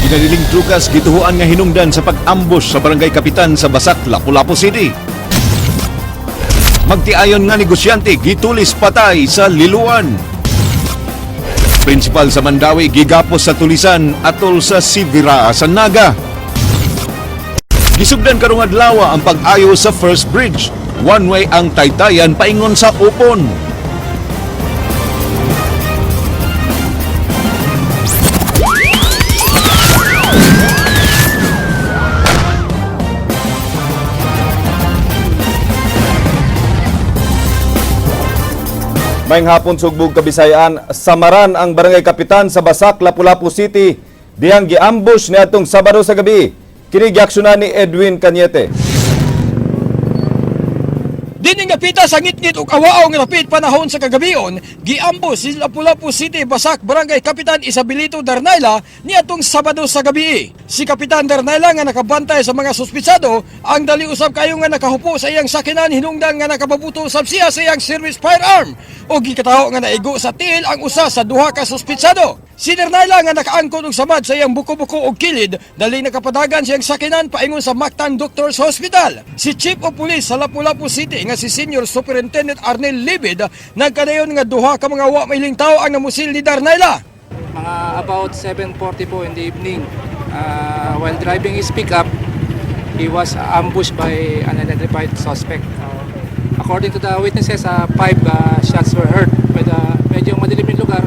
Ginadiling drugas gituhuan nga hinungdan sa pag-ambush sa barangay kapitan sa Basak, Lapu-Lapu City. Magtiayon nga negosyante gitulis patay sa Liloan. Principal sa Mandaue gigapos sa tulisan atol sa Sivira sa Naga. Gisugdan karong adlaw ang pag-ayo sa First Bridge. One way ang Taytayan paingon sa Upon. Maayong hapon, Sugbog Kabisayaan. Samaran ang barangay kapitan sa Basak, Lapu-Lapu City. Dihang giambush niadtong Sabado sa gabi. Kini giaksyonan ni Edwin Cañete. Dining napita sa ngitngit ug awaaw nga dapit panahon sa kagabion, giambush si Lapu-Lapu City Basak Barangay Kapitan Isabelito Darnayla niadtong Sabado sa gabi. Si Kapitan Darnayla nga nakabantay sa mga suspitsado, ang dali usab kayo nga nakahupo sa iyang sakinan hinungdan nga nakababuto usab siya sa iyang service firearm ug gikataho nga naigo sa tiil ang usa sa duha ka suspitsado. Si Darnayla nga nakaangkon og samad sa iyang buko-buko og kilid, dali nakapadagan siyang sakinan paingon sa Mactan Doctors Hospital. Si Chief of Police sa Lapu-Lapu City nga si Senior Superintendent Arnel Libid nagkadayon nga duha ka mga wa mailing tawo ang namusil ni Darnayla. Mga about 7:40 po in the evening, while driving his pickup, he was ambushed by an unidentified suspect. According to the witnesses, five shots were heard. But medyo madilim yung lugar,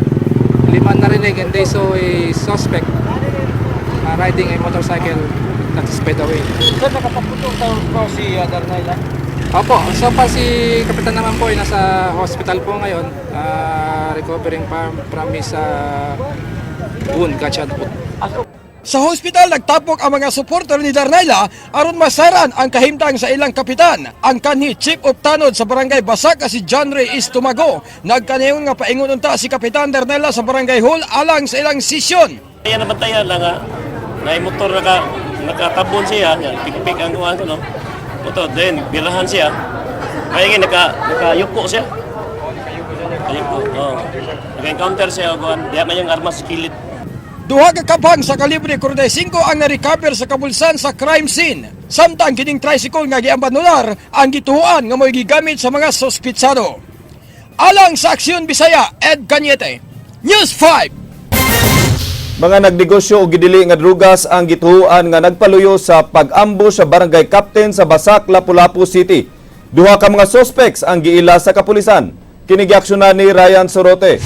lima narinig and they saw a suspect riding a motorcycle that sped away. Sir, nakapaputok ko si Darnayla. Opo, so far si Kapitan naman po ay nasa hospital po ngayon, recovering from his wound, gunshot wound. Sa hospital nagtapok ang mga suporter ni Darnayla aron masaran ang kahimtang sa ilang kapitan. Ang kanhi Chief of Tanod sa Barangay Basak si John Ray Istumago nagkanayon nga paingon unta si Kapitan Darnayla sa Barangay Hall alang sa ilang sesyon. Kaya nabantayan lang nga, na motor nakatabon siya, yan, pikpik ang kuwan ko, no. Motor, then, birahan siya. Kaya nga, nakayuko siya. Nakayuko, oh. Naka-encounter siya, kuwan, diya man yung armas sa kilid. Duha ka kabhang sa kalibre 45 ang na-recover sa kabulsan sa crime scene. Samtang kining tricycle nga giambandonar ang gituhuan nga mo'y gigamit sa mga suspitsado. Alang sa Aksyon Bisaya, Ed Cañete, News 5. Mga nagnegosyo og gidili nga drugas ang gituhuan nga nagpaluyo sa pag-ambush sa barangay captain sa Basak, Lapu-Lapu City. Duha ka mga suspects ang giila sa kapulisan. Kini giaksyonan ni Ryan Sorote.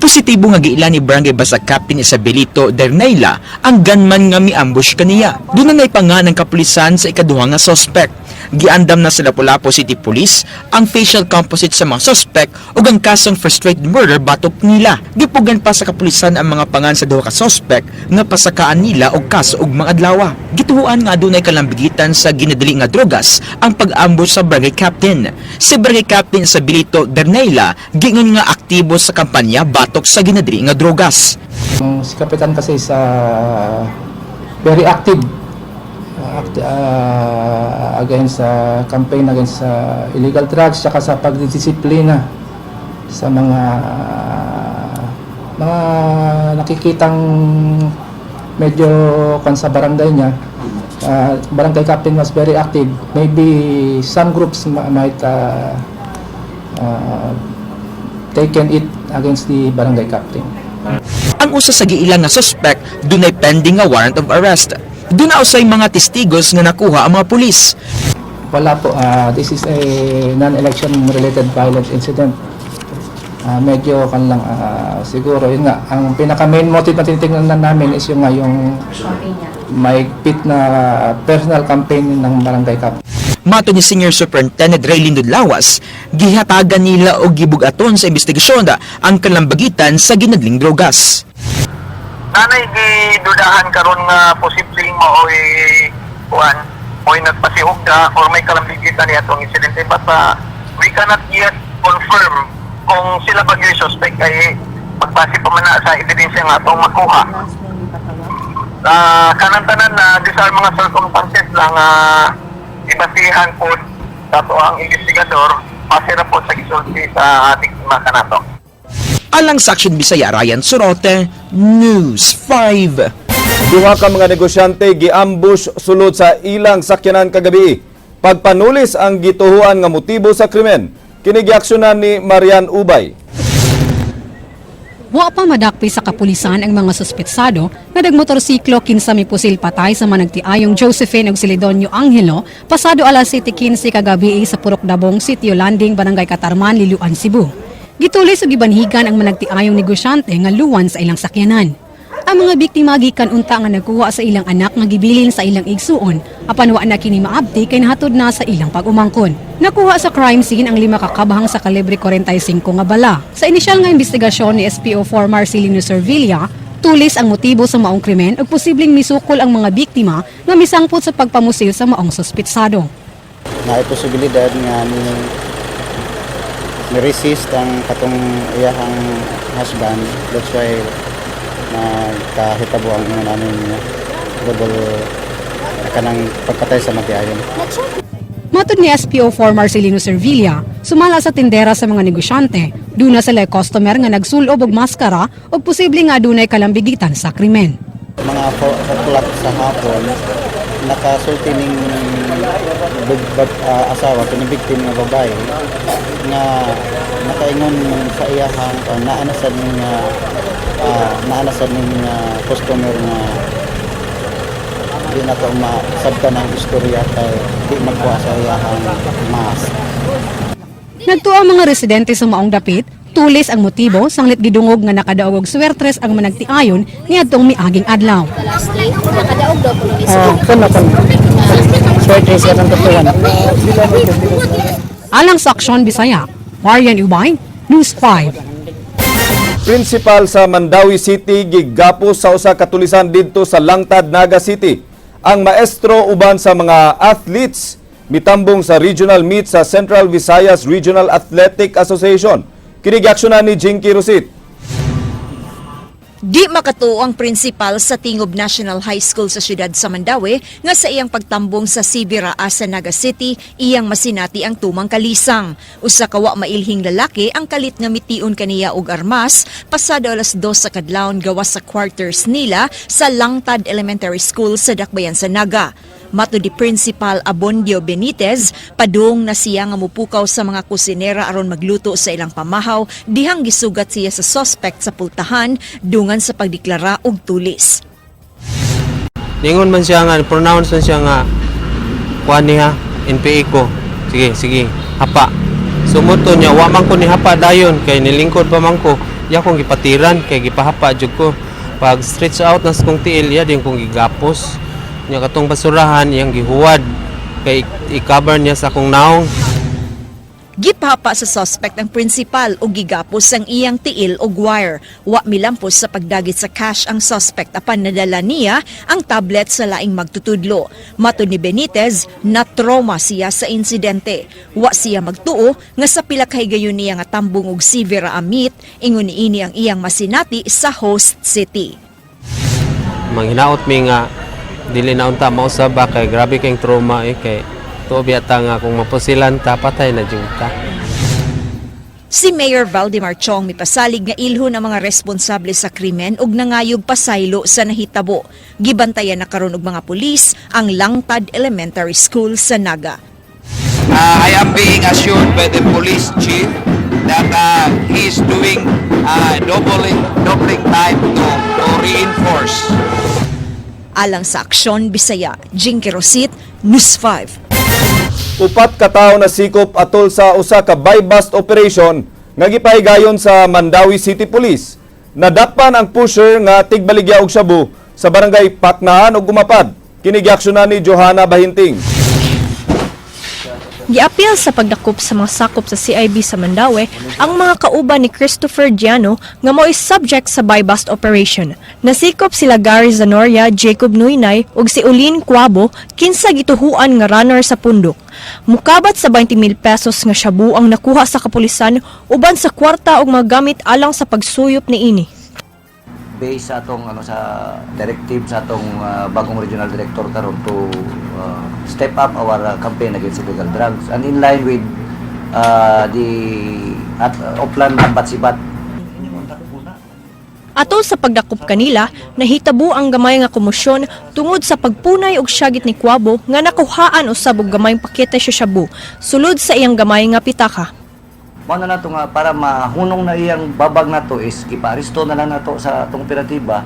Positibo nga giila ni Barangay Basak Captain Isabelito Dernayla ang gunman nga mi-ambush kaniya. Dunay pa nga ng kapulisan sa ikaduha nga suspect. Giandam na sa Lapu-Lapu City Police ang facial composite sa mga suspect ug ang kasong frustrated murder batok nila. Gipugan pa sa kapulisan ang mga pangan sa duha ka suspect nga pasakaan nila og kaso og mga adlaw. Gituhuan nga adunay kalambigitan sa ginadali nga drogas ang pag-ambush sa barangay captain. Si Barangay Captain Isabelito Dernayla giingon nga aktibo sa kampanya batok sa ginadali nga drogas. Ang si Kapitan kasi sa very active against sa campaign against sa illegal drugs saka sa pagdidisiplina sa mga nakikitang medyo kan sa barangay niya. Barangay captain was very active. Maybe some groups might taken it against the barangay captain. Ang usa sa giila nga suspect dunay pending nga warrant of arrest. Duna usay mga testigos nga nakuha ang mga pulis. Wala po. This is a non-election related violence incident. Medyo kan lang siguro yun nga ang pinaka main motive na tinitingnan na namin is yung nga yung mahigpit na personal campaign ng barangay captain. Matod ni Senior Superintendent Raylene Lawas, gihatagan nila og gibugaton sa investigasyon ang kalambagitan sa ginadling drogas. Nanay gidudahan karon nga posibleng maoy kuan, mo'y nagpasihugda or may kalambigitan niya atong insidente, but we cannot yet confirm kung sila ba gyud suspect kay pagbase pa man na sa ebidensya nga atong makuha. Kanang tanan na these are mga circumstances lang ibasihan po sa ato ang investigador base ra po sa gisulti sa biktima kanato. Alang sa Action Bisaya, Ryan Sorote, News 5. Duha ka mga negosyante giambush sulod sa ilang sakyanan kagabi. Pagpanulis ang gituhuan nga motibo sa krimen. Kini giaksyonan ni Marian Ubay. Wa pa madakpi sa kapulisan ang mga suspetsado nga nagmotorsiklo kinsa mipusil patay sa managtiayong Josephine ug Silidonio Angelo pasado alas 7:15 kagabi sa Purok Dabong, Sitio Landing, Barangay Katarman, Liluan, Cebu. Gitulis ug gibanhigan ang managtiayong negosyante nga luwan sa ilang sakyanan. Ang mga biktima gikan unta nga nagkuha sa ilang anak nga gibilin sa ilang igsuon apan wa na kini maabti kay nahatod na sa ilang pag-umangkon. Nakuha sa crime scene ang lima ka kabahang sa kalibre 45 nga bala. Sa inisyal nga investigasyon ni SPO4 Marcelino Servilla, tulis ang motibo sa maong krimen ug posibleng misukol ang mga biktima nga misangpot sa pagpamusil sa maong suspitsado. Naay posibilidad nga ni resist ang katong iyahang husband, that's why nagkahitabo ang ina namin double kanang pagpatay sa matiayon. Matod ni SPO4 Marcelino Servilla, sumala sa tindera sa mga negosyante, duna sila customer nga nagsulob og maskara ug posible nga adunay kalambigitan sa krimen. Mga 4 o'clock sa hapon, nakasulti ning asawa kini victim nga babae nga nakaingon sa iyahang naa na sad ning customer nga di na to masabtan ang istorya kay di magkuha sa iyahang mask. Nagtuo ang mga residente sa maong dapit, tulis ang motibo sanglit gidungog nga nakadaog og swertres ang managtiayon niadtong miaging adlaw. Nakadaog daw po. Oh, kuno kuno. Swertres katong tutuan. Alang sa Aksyon Bisaya, Marian Ubay, News 5. Principal sa Mandaue City gigapos sa usa ka tulisan didto sa Langtad, Naga City. Ang maestro uban sa mga athletes mitambong sa regional meet sa Central Visayas Regional Athletic Association. Kini giaksyonan ni Jinky Rosit. Di makatuo ang principal sa Tingob National High School sa siyudad sa Mandaue nga sa iyang pagtambong sa CVRAA sa Naga City, iyang masinati ang tumang kalisang. Usa ka wa mailhing lalaki ang kalit nga mition kaniya og armas pasado alas 2 sa kadlawon gawas sa quarters nila sa Langtad Elementary School sa Dakbayan sa Naga. Matod ni Principal Abondio Benitez, padung na siya nga mupukaw sa mga kusinera aron magluto sa ilang pamahaw, dihang gisugat siya sa suspect sa pultahan dungan sa pagdeklara og tulis. Ningon man siya nga, pronounce man siya nga, kuan niya, NPA ko. Sige, sige, hapa. Sumuto niya, wa man ko ni hapa dayon, kay nilingkod pa man ko. Ya kong gipatiran, kay gipahapa jud ko. Pag stretch out nas kong tiil, ya din kong gigapos. Nya katong basurahan, iyang gihuwad. Kay i-cover niya sa akong naong. Gipapa sa suspect ang principal og gigapos ang iyang tiil og wire. Wa milampos sa pagdagit sa cash ang suspect apan nadala niya ang tablet sa laing magtutudlo. Matod ni Benitez, na trauma siya sa insidente. Wa siya magtuo nga sa pila ka higayon niya nga tambong og CVRAA meet, ingon niini ang iyang masinati sa host city. Manghinaot mi nga dili na unta mausab ba kay grabe kayong trauma eh, kay tuo biyata nga kung mapusilan ta, patay na jud ta. Si Mayor Valdemar Chong mipasalig nga ilhon ang mga responsable sa krimen ug nangayog pasaylo sa nahitabo. Gibantayan na karon og mga pulis ang Langtad Elementary School sa Naga. I am being assured by the police chief that he is doing doubling time to reinforce. Alang sa Aksyon Bisaya, Jinky Rosit, News 5. Upat ka tawo na sikop atol sa usa ka buy-bust operation nga gipahigayon sa Mandaue City Police. Nadakpan ang pusher nga tigbaligya og shabu sa barangay Paknaan ug Gumapad. Kini giaksyonan ni Johanna Bahinting. Giapil sa pagdakop sa mga sakop sa CIB sa Mandaue ang mga kauban ni Christopher Giano nga mao'y subject sa buy-bust operation. Nasikop sila Gary Zanoria, Jacob Nuynay ug si Ulin Cuabo kinsa gituhuan nga runner sa pundok. Mukabat sa 20,000 pesos nga shabu ang nakuha sa kapulisan uban sa kwarta ug mga gamit alang sa pagsuyop niini. Based sa atong ano, sa directive sa atong bagong regional director karon to step up our campaign against illegal drugs and in line with the at Oplan Ambat Sibat. Atol sa pagdakop kanila, nahitabo ang gamay nga komosyon tungod sa pagpunay og syagit ni Cuabo nga nakuhaan usab og gamayng pakete sa shabu sulod sa iyang gamay nga pitaka. Mao na nato nga para mahunong na iyang babag nato is ipaaresto na lang nato sa atong operatiba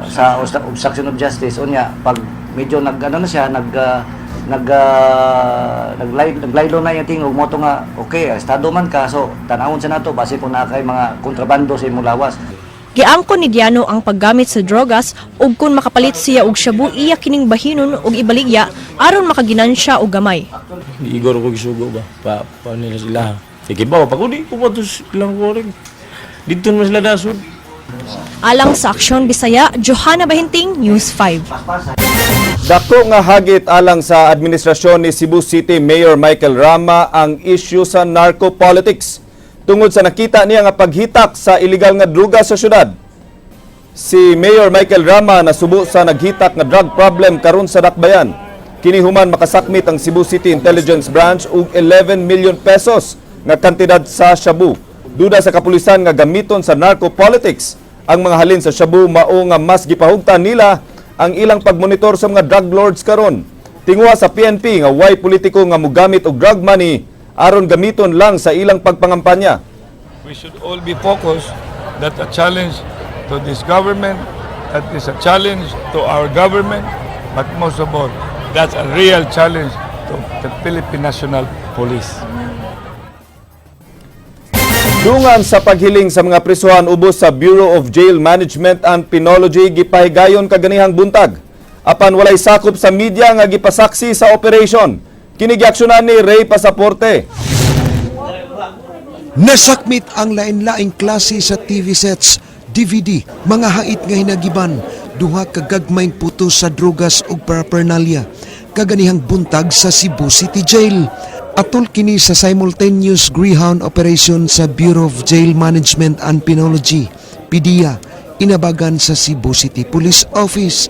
sa obstruction of justice. Unya pag medyo nag ano na siya, nag nag naglaylo na yung tingog mo to nga okay, estado man ka, so tanawon sa nato base kung naa kay mga kontrabando sa imong lawas. Giangkon ni Diano ang paggamit sa drogas ug kung makapalit siya og shabu, iya kining bahinon ug ibaligya aron makaginansya og gamay. Igor ko gisugo ba pa, pa nila sila. Sige ba pag uli ko pa to ilang kuring. Dito man sila dasod. Alang sa Aksyon Bisaya, Johanna Bahinting, News 5. Dako nga hagit alang sa administrasyon ni Cebu City Mayor Michael Rama ang issue sa narco-politics. Tungod sa nakita niya nga paghitak sa illegal nga druga sa syudad. Si Mayor Michael Rama nasubo sa naghitak nga drug problem karon sa Dakbayan. Kini human makasakmit ang Cebu City Intelligence Branch og 11 million pesos nga kantidad sa shabu. Duda sa kapulisan nga gamiton sa narco-politics ang mga halin sa shabu, mao nga mas gipahugtan nila ang ilang pagmonitor sa mga drug lords karon. Tinguha sa PNP nga way politiko nga mugamit og drug money aron gamiton lang sa ilang pagpangampanya. We should all be focused that a challenge to this government, that is a challenge to our government, but most of all, that's a real challenge to the Philippine National Police. Dungan sa paghiling sa mga prisuhan ubos sa Bureau of Jail Management and Penology gipahigayon kaganihang buntag. Apan walay sakop sa media nga gipasaksi sa operation. Kini giaksyonan ni Ray Pasaporte. Nasakmit ang lain-laing klase sa TV sets, DVD, mga hait nga hinagiban, duha ka gagmayng puto sa drogas ug paraphernalia kaganihang buntag sa Cebu City Jail. Atol kini sa simultaneous Greyhound operation sa Bureau of Jail Management and Penology, PDEA, inabagan sa Cebu City Police Office.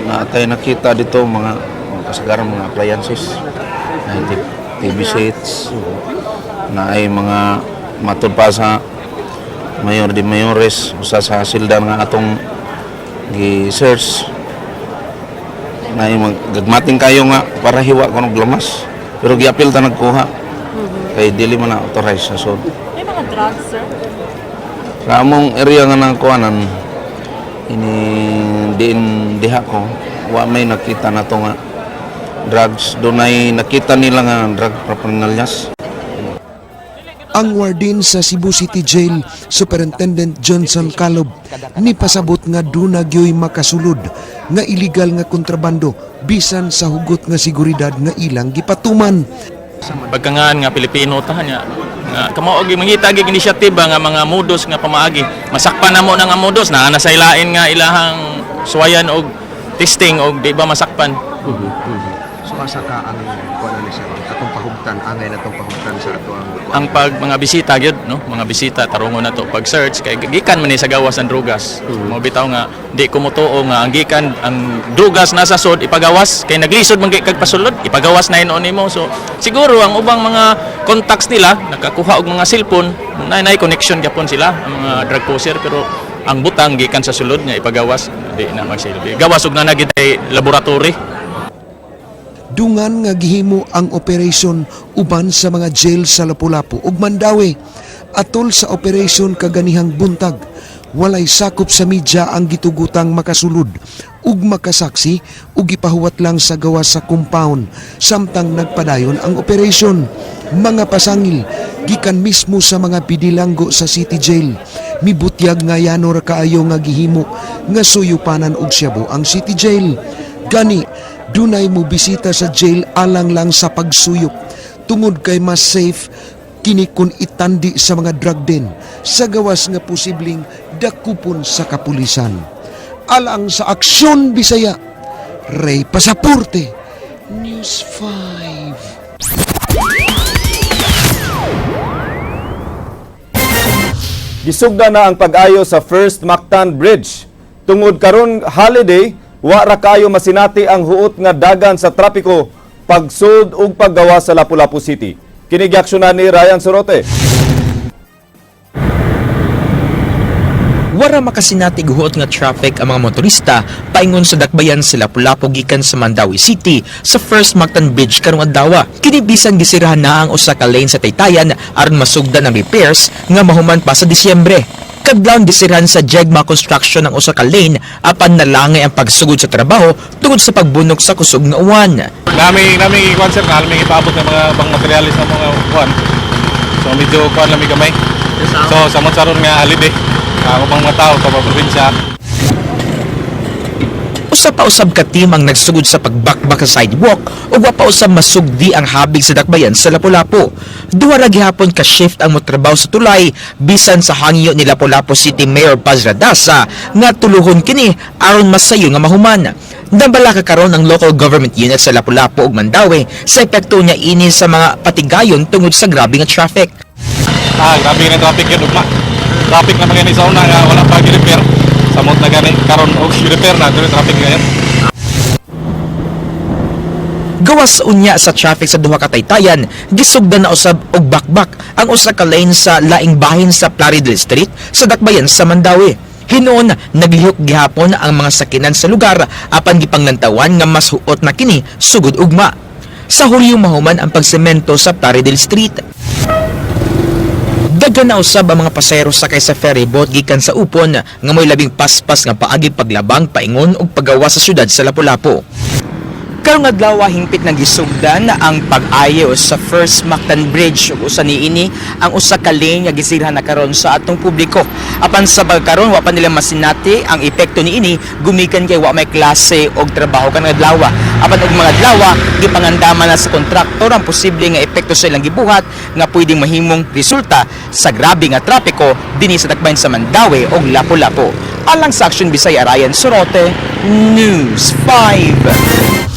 Na tayo nakita dito mga kasagaran mga appliances na TV sets na ay mga matud pa sa mayor de mayores, usa sa silda nga atong gi-search na ay gagmating kayo nga para hiwa kuno lamas, pero giapil ta nagkuha kay dili man na authorized sa sud. May mga drugs, sir? Sa among area nga nakuhanan ini diin diha ko, wa may nakita na to nga drugs. Dunay nakita nila nga drug paraphernalia. Ang warden sa Cebu City Jail, Superintendent Johnson Calob, ni pasabot nga duna gyoy makasulod nga illegal nga kontrabando bisan sa hugot nga seguridad nga ilang gipatuman. Pagkangaan nga Pilipino ta nya nga kamo og mangita gi inisyatiba nga mga modus nga pamaagi, masakpan na mo na nga modus naa na sa ilain nga ilahang suwayan og testing og di ba masakpan. So asa ka ang kuan ni sir? Atong pahugtan, angay na atong pahugtan sa ato ang Ang pag mga bisita gyud, no, mga bisita, tarungon na to pag search kay gikan man ni sa gawas ang drugas. Mo bitaw nga di ko motuo nga ang gikan ang drugas nasa sod ipagawas kay naglisod man kay kag pasulod, ipagawas na hinuon nimo. So siguro ang ubang mga contacts nila nakakuha og mga cellphone na nay connection gyapon sila ang mga drug pusher, pero ang butang gikan sa sulod nga ipagawas, di na magsilbi gawas og na gid laboratory. Dungan nga gihimo ang operation uban sa mga jail sa Lapu-Lapu ug Mandaue. Atol sa operation kaganihang buntag, walay sakop sa media ang gitugutang makasulod ug makasaksi ug gipahuwat lang sa gawas sa compound samtang nagpadayon ang operation. Mga pasangil gikan mismo sa mga pidilanggo sa City Jail mibutyag nga yano ra kaayo nga gihimo nga suyupanan og shabu ang City Jail. Gani dunay mo bisita sa jail alang lang sa pagsuyop tungod kay mas safe kini kun itandi sa mga drug den sa gawas nga posibleng dakupon sa kapulisan. Alang sa Aksyon Bisaya, Ray Pasaporte, News 5. Gisugda na ang pag-ayo sa First Mactan Bridge. Tungod karon holiday, wa ra kayo masinati ang huot nga dagan sa trapiko pagsud ug paggawa sa Lapu-Lapu City. Kini giaksyonan ni Ryan Sorote. Wara makasinati guhot nga traffic ang mga motorista paingon sa dakbayan sa Lapu-Lapu gikan sa Mandaue City sa First Mactan Bridge karong adlaw. Kini bisan gisirahan na ang usa ka lane sa Taytayan aron masugdan ang repairs nga mahuman pa sa Disyembre. Kadlawon gisirahan sa Jegma Construction ang usa ka lane apan nalangay ang pagsugod sa trabaho tungod sa pagbunok sa kusog nga uwan. Nami ikuan, sir, nami ipaabot ng mga bang materialis ng mga kuan. So medyo kuan lang mi gamay. So samot sa ron nga holiday. Ang ubang mga tao sa probinsya. Usa pa usab ka team ang nagsugod sa pagbakbak sa sidewalk ug wa pa usab masugdi ang habig sa dakbayan sa Lapu-Lapu. Duha ra gihapon ka shift ang motrabaho sa tulay bisan sa hangyo ni Lapu-Lapu City Mayor Paz Radaza nga tuluhon kini aron masayo nga mahuman. Nabalaka karon ang local government unit sa Lapu-Lapu ug Mandaue sa epekto niya ini sa mga patigayon tungod sa grabe nga traffic. Ah, grabe nga traffic yun, ugma. Traffic na mga sa una nga wala pa gi-repair. Samot na gani karon og repair na tuloy traffic ngayon. Gawas unya sa traffic sa duha ka taytayan, gisugdan na usab og bakbak ang usa ka lane sa laing bahin sa Plaridel Street sa dakbayan sa Mandaue. Hinuon naglihok gihapon ang mga sakinan sa lugar apan gipanglantawan nga mas huot na kini sugod ugma. Sa Hulyo mahuman ang pagsemento sa Plaridel Street. Daghan na usab ang mga pasahero sakay sa ferry boat gikan sa Upon nga mo'y labing paspas nga paagi paglabang paingon og pagawas sa syudad sa Lapu-Lapu. Karong adlaw, hingpit nang gisugdan ang pag-ayo sa First Mactan Bridge ug usa niini ang usa ka lane nga gisirhan na karon sa atong publiko. Apan sa pagkaron, wa pa nila masinati ang epekto niini gumikan kay wa may klase og trabaho karong adlaw. Apan og mga adlaw, gipangandaman na sa kontraktor ang posible nga epekto sa ilang gibuhat nga pwedeng mahimong resulta sa grabe nga trapiko dinhi sa dakbayan sa Mandaue og Lapu-Lapu. Alang sa Action Bisaya, Ryan Sorote, News 5.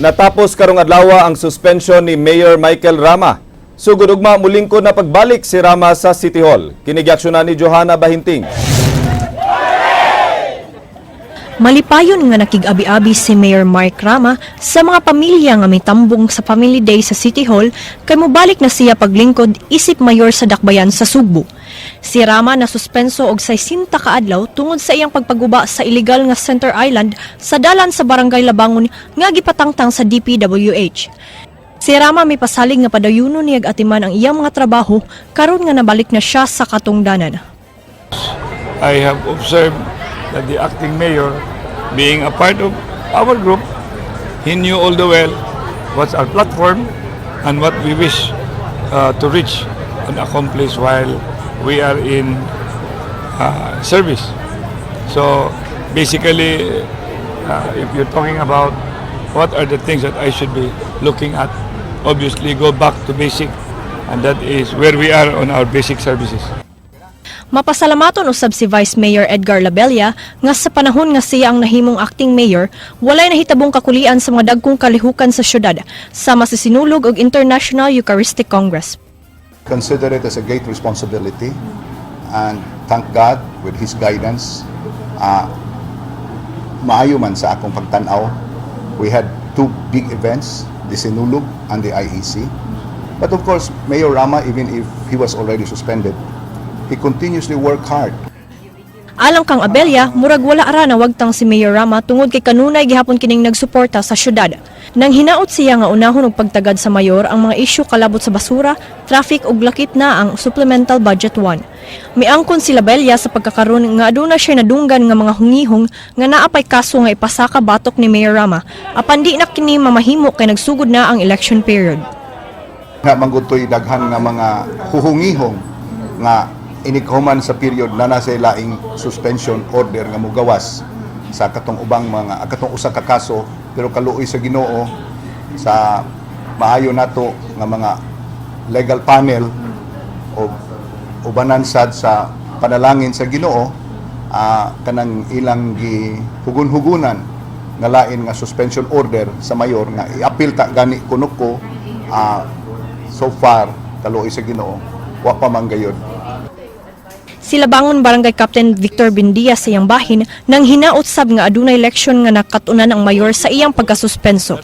Natapos karong adlaw ang suspension ni Mayor Michael Rama. Sugod ugma, mulingkod na pagbalik si Rama sa City Hall. Kini giaksyonan ni Johanna Bahinting. Malipayon nga nakig-abi-abi si Mayor Mark Rama sa mga pamilya nga mitambong sa Family Day sa City Hall kay mobalik na siya paglingkod isip mayor sa dakbayan sa Sugbo. Si Rama na suspenso og 60 ka adlaw tungod sa iyang pagpaguba sa illegal nga center island sa dalan sa Barangay Labangon nga gipatangtang sa DPWH. Si Rama may pasalig nga padayuno niyag atiman ang iyang mga trabaho karon nga nabalik na siya sa katungdanan. I have observed that the acting mayor, being a part of our group, he knew all the well what's our platform and what we wish to reach and accomplish while we are in service. So basically, if you're talking about what are the things that I should be looking at, obviously go back to basic, and that is where we are on our basic services. Mapasalamaton usab si Vice Mayor Edgar Labella nga sa panahon nga siya ang nahimong acting mayor, walay nahitabong kakulian sa mga dagkong kalihukan sa syudad, sama sa Sinulog ug International Eucharistic Congress. Consider it as a great responsibility and thank God, with His guidance, maayo man sa akong pagtanaw. We had two big events, the Sinulog and the IEC. But of course, Mayor Rama, even if he was already suspended, he continuously worked hard. Alang kang Abella, murag wala ra nawagtang si Mayor Rama tungod kay kanunay gihapon kining nagsuporta sa syudad. Nang hinaot siya nga unahon og pagtagad sa mayor ang mga isyu kalabot sa basura, traffic ug lakip na ang Supplemental Budget 1. Miangkon si Labella sa pagkakaron nga aduna siya nadunggan nga mga hungihong nga naa pay kaso nga ipasaka batok ni Mayor Rama. Apan di na kini mamahimo kay nagsugod na ang election period. Nga manggod to'y daghan nga mga huhungihong nga inikhuman sa period na nasa laing suspension order nga mugawas sa katong ubang mga katong usa ka kaso, pero kaluoy sa Ginoo, sa maayo nato nga mga legal panel o ubanan sad sa panalangin sa Ginoo, kanang ilang gihugun-hugunan nga lain nga suspension order sa mayor nga i-appeal ta gani kuno ko, so far, kaluoy sa Ginoo, wa pa man gayud. Si Labangon Barangay Captain Victor Bindia sa iyang bahin nang hinaot sab nga adunay leksyon nga nakatunan ang mayor sa iyang pagkasuspenso.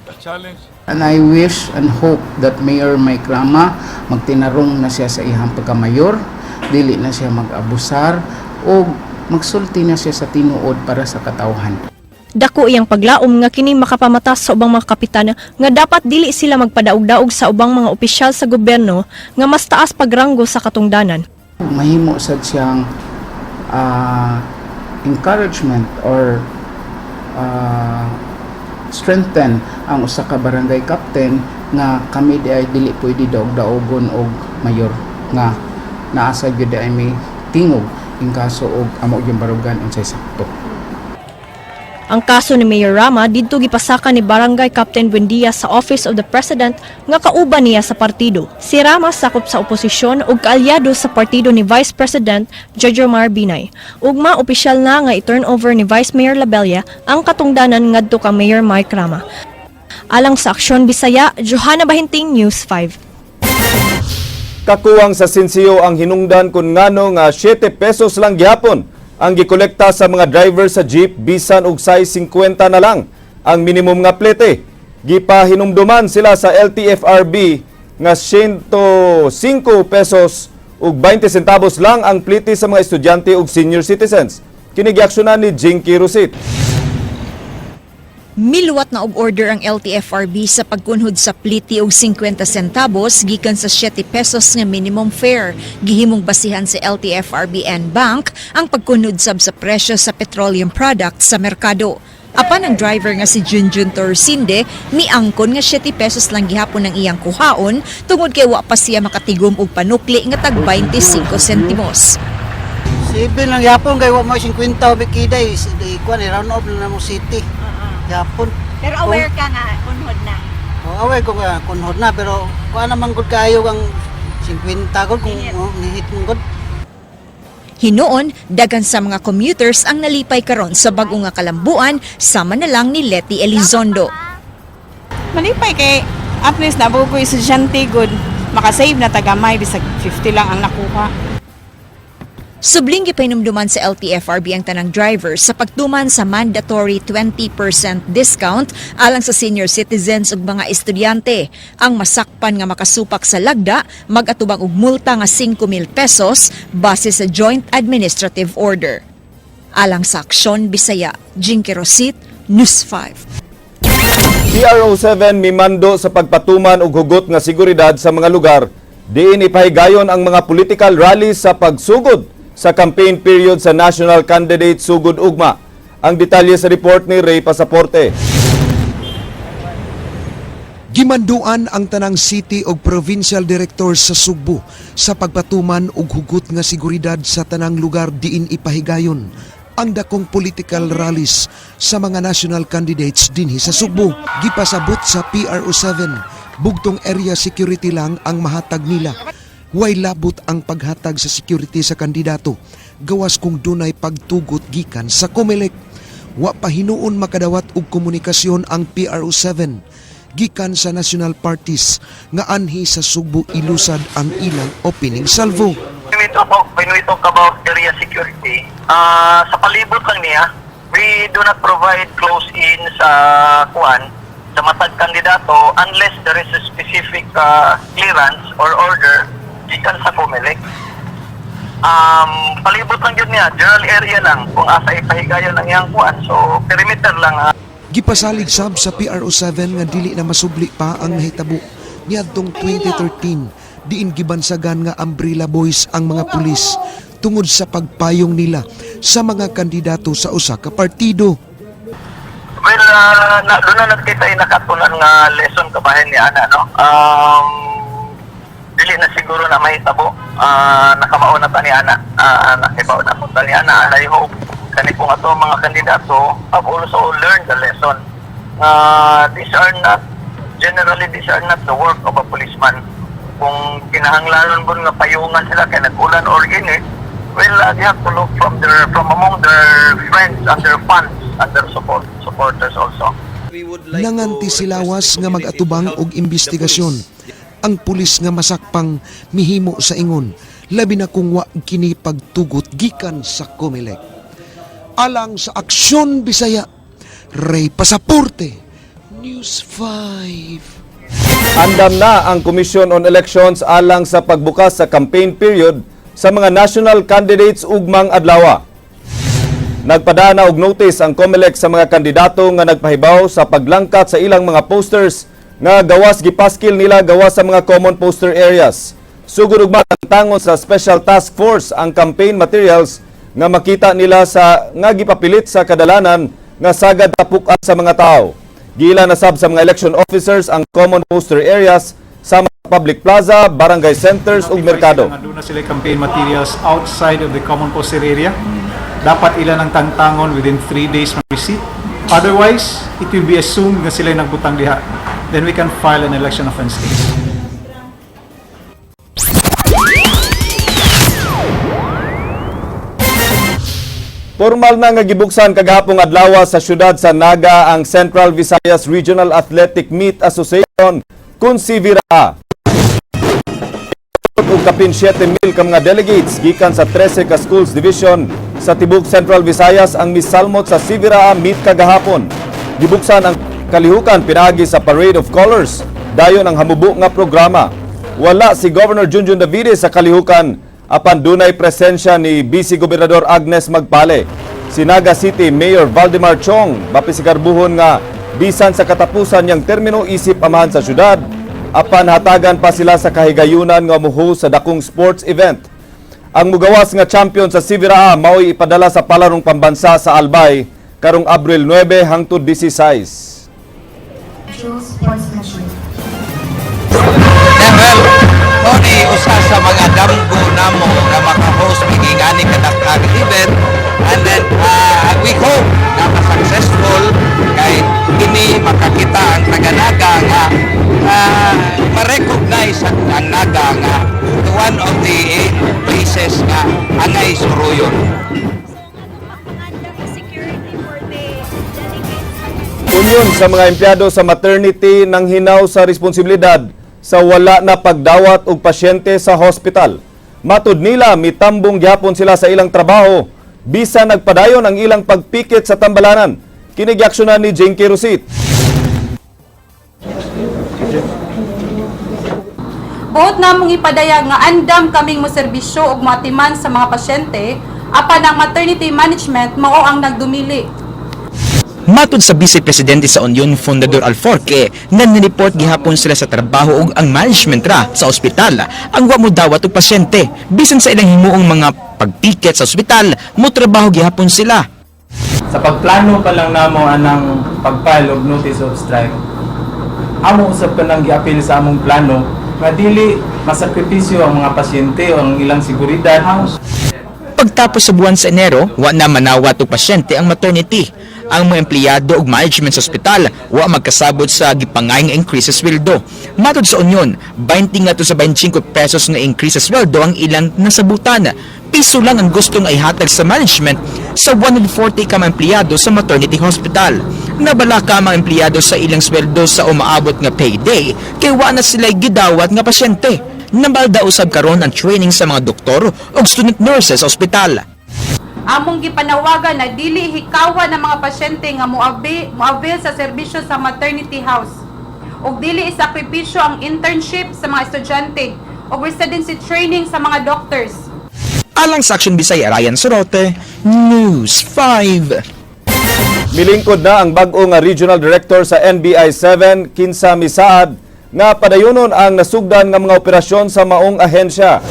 And I wish and hope that Mayor Mike Rama magtinarong na siya sa iyang pagkamayor, dili na siya mag-abusar o Magsulti na siya sa tinuod para sa katawhan. Dako iyang paglaom nga kini makapamatas sa ubang mga kapitan nga dapat dili sila magpadaog-daog sa ubang mga opisyal sa gobyerno nga mas taas pagranggo sa katungdanan. Mahimo sad siyang encouragement or strengthen ang usa ka barangay captain nga kami di ay dili pwede daog-daogon og mayor nga naa sa gyud ay may tingog in kaso og amo yung barugan unsay sakto. Ang kaso ni Mayor Rama didto gipasaka ni Barangay Captain Buendia sa Office of the President nga kauban niya sa partido. Si Rama sakop sa oposisyon ug kaalyado sa partido ni Vice President Jejomar Binay. Ugma opisyal na nga i-turn over ni Vice Mayor Labella ang katungdanan ngadto kang Mayor Mike Rama. Alang sa Aksyon Bisaya, Johanna Bahinting, News 5. Kakuwang sa sinsiyo ang hinungdan kung ngano nga 7 pesos lang gihapon ang gikolekta sa mga driver sa jeep bisan og size 50 na lang ang minimum nga plete. Gipahinumduman sila sa LTFRB nga 105 pesos ug 20 centavos lang ang plete sa mga estudyante ug senior citizens. Kini giaksyonan ni Jinky Rosit. Miluwat na og order ang LTFRB sa pagkunhod sa pliti og 50 centavos gikan sa 7 pesos nga minimum fare. Gihimong basihan sa LTFRB en banc ang pagkunhod sab sa presyo sa petroleum products sa merkado. Apan ang driver nga si Junjun Torsinde miangkon nga 7 pesos lang gihapon ang iyang kuhaon tungod kay wa pa siya makatigom og panukli nga tag 25 sentimos. 7 lang yapon kay wa mo 50 bikiday di kuan round off na mo city. Yapon. Pero aware ka nga, kunhod na. Oh, aware ko nga kunhod na, pero kuan naman gud kaayo ang 50 gud kung, oh, nihit mo gud. Hinuon, daghan sa mga commuters ang nalipay karon sa bag-o nga kalambuan, sama na lang ni Letty Elizondo. Malipay kay at least nabuo ko estudyante gud, makasave na tagamay bisag 50 lang ang nakuha. Subling gipahinumduman sa LTFRB ang tanang drivers sa pagtuman sa mandatory 20% discount alang sa senior citizens ug mga estudyante. Ang masakpan nga makasupak sa lagda mag-atubang og multa nga 5,000 pesos base sa Joint Administrative Order. Alang sa Aksyon Bisaya, Jinky Rosit, News 5. PRO7 mimando sa pagpatuman og hugot nga seguridad sa mga lugar diin ipahigayon ang mga political rallies sa pagsugod sa campaign period sa national candidate sugod ugma. Ang detalye sa report ni Ray Pasaporte. Gimanduan ang tanang city og provincial directors sa Sugbo sa pagpatuman og hugot nga seguridad sa tanang lugar diin ipahigayon ang dakong political rallies sa mga national candidates dinhi sa Sugbo. Gipasabot sa PRO7, bugtong area security lang ang mahatag nila. Way labot ang paghatag sa security sa kandidato gawas kung dunay pagtugot gikan sa COMELEC. Wa pa hinuon makadawat og komunikasyon ang PRO7 gikan sa national parties nga anhi sa Sugbo ilusad ang ilang opening salvo. When we talk about area security, sa palibot lang niya, we do not provide close-in sa kuan sa matag kandidato unless there is a specific clearance or order gikan sa COMELEC. Palibot lang yun niya, general area lang kung asa ipahigayon ang iyang kuan. So perimeter lang. Gipasalig sab sa PRO7 nga dili na masubli pa ang nahitabo niadtong 2013 diin gibansagan nga Umbrella Boys ang mga pulis tungod sa pagpayong nila sa mga kandidato sa usa ka partido. Well, na, doon na nagkita yung nakatunan nga lesson kabahin ni ana, no? Dili na siguro na mahitabo. Nakamao na ta ni ana. Nakibaw na po ta ni ana. And I hope kani kung ato mga kandidato have also learned the lesson. These are not, generally, these are not the work of a policeman. Kung kinahanglanon mo nga payungan sila kay nag-ulan or init, well, they have to look from among their friends and their fans and their supporters also. Nanganti silawas nga mag-atubang og investigasyon ang pulis nga masakpang mihimo sa ingon, labi na kung wa kini pagtugot gikan sa COMELEC. Alang sa Aksyon Bisaya, Ray Pasaporte, News 5. Andam na ang Commission on Elections alang sa pagbukas sa campaign period sa mga national candidates ugmang adlaw. Nagpadana og notice ang COMELEC sa mga kandidato nga nagpahibaw sa paglangkat sa ilang mga posters nga gawas gipaskil nila gawas sa mga common poster areas. Sugod ugma, tangon sa Special Task Force ang campaign materials nga makita nila sa nga gipapilit sa kadalanan nga sagad tapukan sa mga tao. Giila na sab sa mga election officers ang common poster areas sa mga public plaza, barangay centers ug merkado. Nga duna sila campaign materials outside of the common poster area. Dapat ila nang tangtangon within 3 days from receipt. Otherwise, it will be assumed nga sila nagbutang diha. Then we can file an election offense case. Formal na nga gibuksan kagahapong adlaw sa syudad sa Naga ang Central Visayas Regional Athletic Meet Association kun CVRAA. Ug kapin 7,000 ka mga delegates gikan sa 13 ka schools division sa tibok Central Visayas ang misalmot sa CVRAA Meet kagahapon. Gibuksan ang kalihukan pinaagi sa Parade of Colors dayon ang hamubo nga programa. Wala si Governor Junjun Davide sa kalihukan, apan dunay presensya ni Vice Gobernador Agnes Magpale. Si Naga City Mayor Valdemar Chong bapisigarbuhon nga bisan sa katapusan niyang termino isip amahan sa syudad, apan hatagan pa sila sa kahigayunan nga muho sa dakong sports event. Ang mugawas nga champion sa CVRAA mao'y ipadala sa palarong pambansa sa Albay karong Abril 9 hangtod 16. Sportsmanship. Well, Tony, usa sa mga damgo namo nga maka-host migingani kadakag event and then we hope na ma-successful kay kini makakita ang taga-Naga nga ma-recognize ang Naga nga one of the eight places nga angay suruyon. Security for the delegates. Union sa mga empleyado sa maternity nanghinaw sa responsibilidad sa wala na pagdawat og pasyente sa hospital. Matud nila, mitambong gyapon sila sa ilang trabaho bisan nagpadayon ang ilang pagpikit sa tambalanan. Kini giaksyonan ni Jinky Rosit. Buot namong ipadayag nga andam kaming moserbisyo ug moatiman sa mga pasyente, apan ang maternity management mao ang nagdumili. Matod sa Vice Presidente sa Union, Fundador Alforque, nanireport gihapon sila sa trabaho ug ang management ra sa ospital ang wa mo dawat og pasyente. Bisan sa ilang himuong mga pagpiket sa ospital, mo trabaho gihapon sila. Sa pagplano pa lang namo anang pag-file og notice of strike, amo usab kanang giapil sa among plano nga dili masakripisyo ang mga pasyente o ang ilang seguridad. Pagtapos sa buwan sa Enero, wa na manawat og pasyente ang maternity. Ang mga empleyado ug management sa ospital wa magkasabot sa gipangay nga increase sa sweldo. Matod sa Union, 20 ngadto sa 25 pesos nga increase sa sweldo ang ilang nasabutan. Piso lang ang gusto nga ihatag sa management sa 140 ka mga empleyado sa maternity hospital. Nabalaka ang mga empleyado sa ilang sweldo sa umaabot nga payday kay wa na sila gidawat nga pasyente. Nabalda usab karon ang training sa mga doktor ug student nurses sa ospital. Among gipanawagan na dili hikawan ang mga pasyente nga moabil sa serbisyo sa maternity house. Ug dili isakripisyo ang internship sa mga estudyante ug residency training sa mga doctors. Alang sa Action Bisaya, Ryan Sorote, News 5. Milingkod na ang bag-o nga Regional Director sa NBI 7, kinsa misaad nga padayonon ang nasugdan nga mga operasyon sa maong ahensya.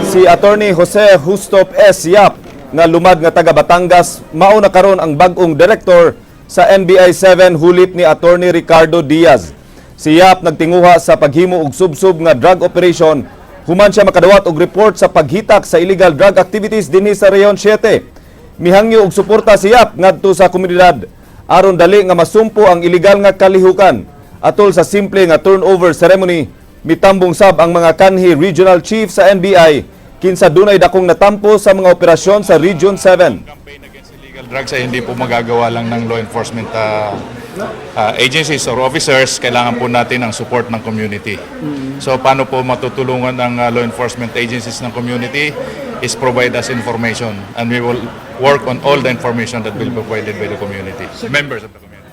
Si Attorney Jose Justo S. Yap nga lumad nga taga Batangas mao na karon ang bag-ong director sa NBI 7 hulit ni Attorney Ricardo Diaz. Si Yap nagtinguha sa paghimo og subsub nga drug operation human siya makadawat og report sa paghitak sa illegal drug activities dinhi sa Region 7. Mihangyo og suporta si Yap ngadto sa komunidad aron dali nga masumpo ang illegal nga kalihukan. Atol sa simple nga turnover ceremony, mitambong sab ang mga kanhi regional chief sa NBI kinsa dunay dakong natampo sa mga operasyon sa Region 7. Illegal drugs ay hindi po magagawa lang ng law enforcement agencies or officers, kailangan po natin ang support ng community. So paano po matutulungan ang law enforcement agencies ng community is provide us information and we will work on all the information that will be provided by the community, members of the community.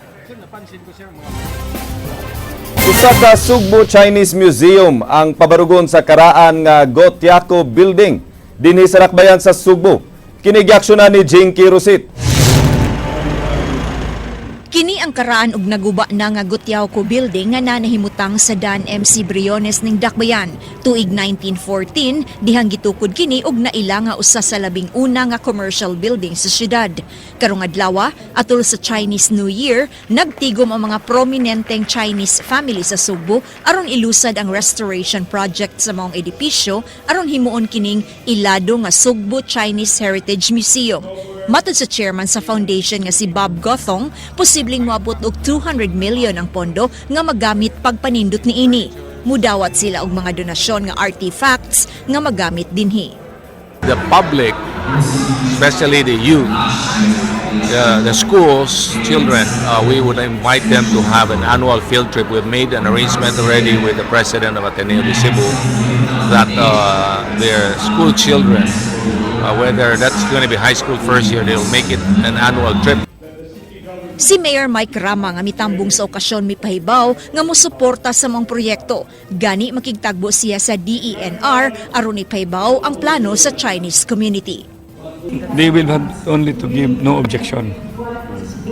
Usa ka Sugbo Chinese Museum ang pabarugon sa karaan nga Gotiaco Building dinhi sa Dakbayan sa Sugbo. Kini giaksyonan ni Jinky Rosit. Kini ang karaan og naguba na nga Gotiaoco Building nga nanahimutang sa Dan MC Briones ning Dakbayan. Tuig 1914, dihang gitukod kini og naila nga usa sa 11 nga commercial building sa syudad. Karong adlaw, atol sa Chinese New Year, nagtigom ang mga prominenteng Chinese family sa Sugbo aron ilusad ang restoration project sa maong edipisyo aron himuon kining ilado nga Sugbo Chinese Heritage Museum. Matod sa chairman sa foundation nga si Bob Gothong, posibleng moabot og 200 million ang pondo nga magamit pagpanindot niini. Mudawat sila og mga donasyon nga artifacts nga magamit dinhi. The public, especially the youth, the schools, children, we would invite them to have an annual field trip. We've made an arrangement already with the president of Ateneo de Cebu that their school children, whether that's going to be high school first year, they'll make it an annual trip. Si Mayor Mike Rama nga mitambong sa okasyon mipahibaw nga mosuporta sa maong proyekto. Gani makigtagbo siya sa DENR aron ipahibaw ang plano sa Chinese community. They will have only to give no objection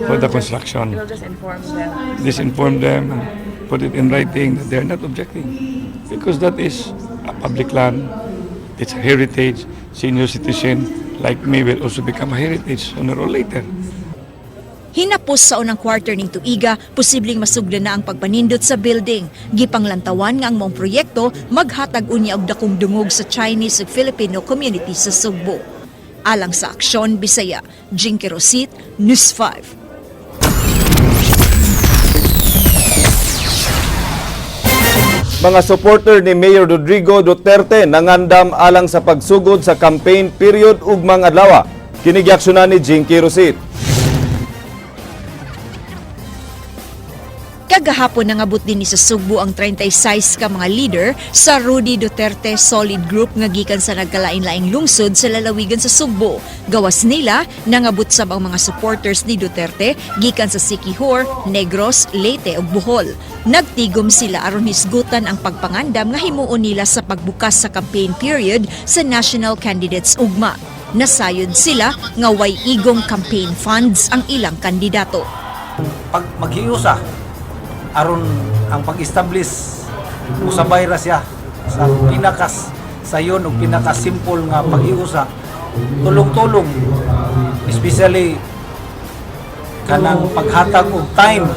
for the construction. You'll just inform them. Just inform them and put it in writing that they are not objecting. Because that is a public land, it's a heritage. Senior citizen like me will also become a heritage sooner or later. Hinapos sa unang quarter ning tuiga, posibleng masugdan na ang pagpanindot sa building. Gipanglantawan nga ang maong proyekto maghatag unya og dakong dungog sa Chinese ug Filipino community sa Sugbo. Alang sa Aksyon Bisaya, Jinky Rosit, News 5. Mga supporter ni Mayor Rodrigo Duterte nangandam alang sa pagsugod sa campaign period ugmang adlaw. Kini giaksyonan ni Jinky Rosit. Kagahapon nangabot din ni sa Sugbo ang 36 ka mga leader sa Rudy Duterte Solid Group nga gikan sa nagkalain-laing lungsod sa lalawigan sa Sugbo. Gawas nila, nangabot sab ang mga supporters ni Duterte gikan sa Siquijor, Negros, Leyte ug Bohol. Nagtigom sila aron hisgutan ang pagpangandam nga himuon nila sa pagbukas sa campaign period sa National Candidates Ugma. Nasayod sila nga way igong campaign funds ang ilang kandidato. Pag maghiusa aron ang pag-establish, usabay ra siya sa pinakas sayon ug pinaka-simple nga paghiusa, tulong-tulong, especially kanang paghatag og time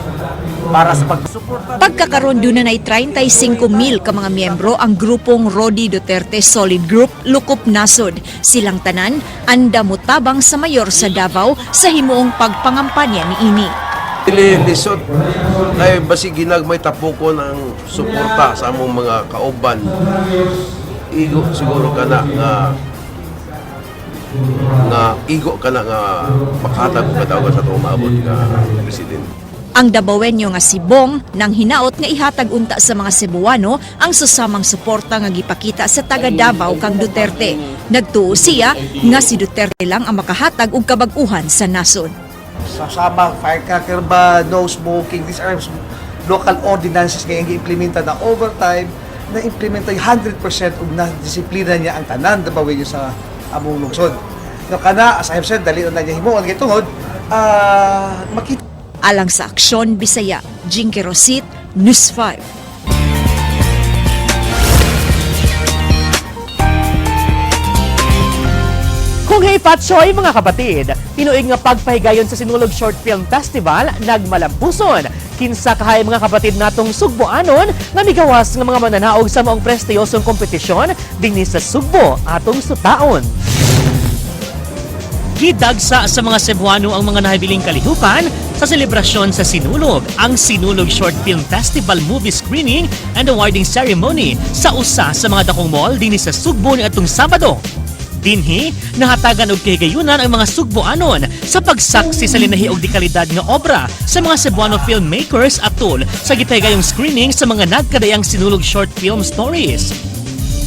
para sa pagsuporta. Pagkakaron duna nay 35 mil ka mga miyembro ang grupong Rody Duterte Solid Group Lukop Nasod. Silang tanan anda motabang sa mayor sa Davao sa himuong pagpangampanya niini. Dili lisod kay basig ginagmay tapukon ang suporta sa among mga kauban. Igo siguro kana nga igo kana nga makahatag og kadaogan sa atong umaabot nga presidente. Ang Dabawenyo nga si Bong nang hinaot nga ihatag unta sa mga Cebuano ang susamang suporta nga gipakita sa taga Davao kang Duterte. Nagtuo siya nga si Duterte lang ang makahatag og kabag-uhan sa nasod. Sa sama, firecracker ba, no smoking, these are local ordinances nga gi-implementa na overtime, na-implementa yung 100% ug na disiplina niya ang tanan Dabawenyo sa among lungsod. No, kana, as I have said, dali na niya himuon kay tungod makita. Alang sa Aksyon Bisaya, Jinky Rosit, News 5. Kung hey Patsoy mga kapatid, tinuig nga pagpahigayon sa Sinulog Short Film Festival nagmalampuson. Kinsa kahay mga kapatid natong Sugboanon nga migawas nga mga mananaog sa maong prestiyosong kompetisyon dinhi sa Sugbo atong sutaon. Gidagsa sa mga Cebuano ang mga nahibiling kalihukan sa selebrasyon sa Sinulog, ang Sinulog Short Film Festival Movie Screening and Awarding Ceremony sa usa sa mga dakong mall dinhi sa Sugbo ni atong Sabado. Dinhi, nahatagan og kahigayunan ang mga Sugboanon sa pagsaksi sa linahi og dekalidad nga obra sa mga Cebuano filmmakers atol sa gitayagayong screening sa mga nagkadayang Sinulog short film stories.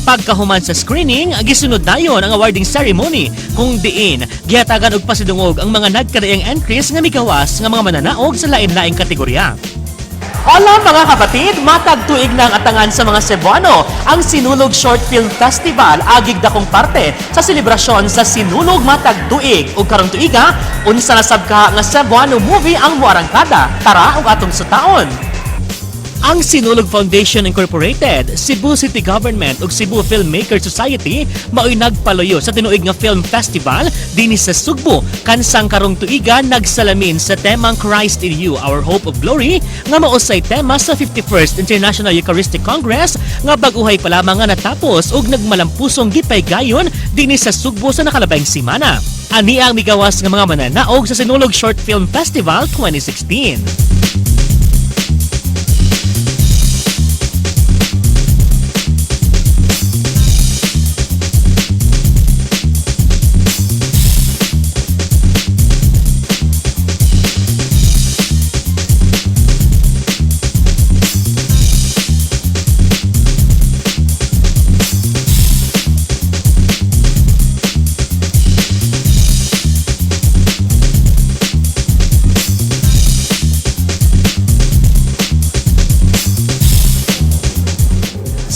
Pagkahuman sa screening, gisunod dayon ang awarding ceremony kung diin gihatagan og pasidungog ang mga nagkadaiyang entries nga migawas nga mga mananaog sa lain-laing kategorya. Hola mga kapatid! Matag tuig na ang atangan sa mga Cebuano ang Sinulog Short Film Festival, agig dakong parte sa selebrasyon sa Sinulog Matag Tuig. Ug karong tuiga, unsa na sab ka nga Cebuano movie ang moarangkada. Tara ug atong sutaon. Ang Sinulog Foundation Incorporated, Cebu City Government ug Cebu Filmmaker Society mao'y nagpaluyo sa tinuig nga film festival dinhi sa Sugbo kansang karong tuiga nagsalamin sa temang Christ in You, Our Hope of Glory, nga mausay tema sa 51st International Eucharistic Congress nga bag-uhay pa lamang nga natapos ug nagmalampusong gipaygayon dinhi sa Sugbo sa nakalabayng simana. Ani ang migawas nga mga mananaog sa Sinulog Short Film Festival 2016.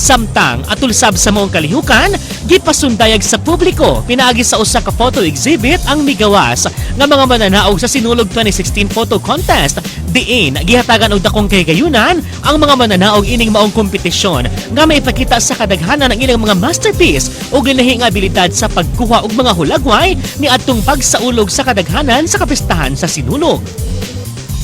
Samtang atol sab sa maong kalihukan, gipasundayag sa publiko pinaagi sa usa ka photo exhibit ang migawas nga mga mananaog sa Sinulog 2016 Photo Contest, diin gihatagan og dakong kahigayunan ang mga mananaog ining maong kompetisyon nga maipakita sa kadaghanan ang ilang mga masterpiece ug linahi nga abilidad sa pagkuha og mga hulagway niadtong pagsaulog sa kadaghanan sa kapistahan sa Sinulog.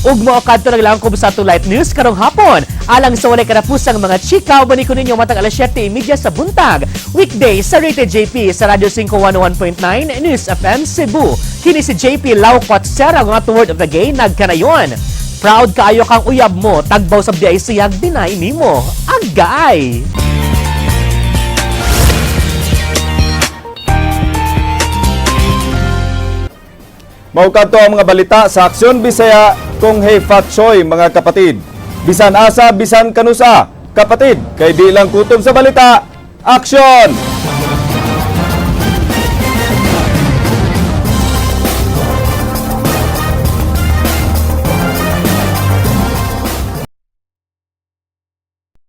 Ug mao kadto naglang sa ato Light News karong hapon. Alang sa walay katapusang mga chika, uban ko ninyo matag alas 7:30 sa buntag. Weekday sa Rated JP sa Radyo 5 101.9 News FM Cebu. Kini si JP Laucot Sera nga word of the gay nagkanayon. Proud kaayo kang uyab mo, tagbaw sa diay siyag dinay nimo. Agay! Mao kadto ang mga balita sa Aksyon Bisaya kung hey Fat Choy, mga kapatid. Bisan asa, bisan kanusa. Kapatid, kay di lang kutob sa balita. Aksyon!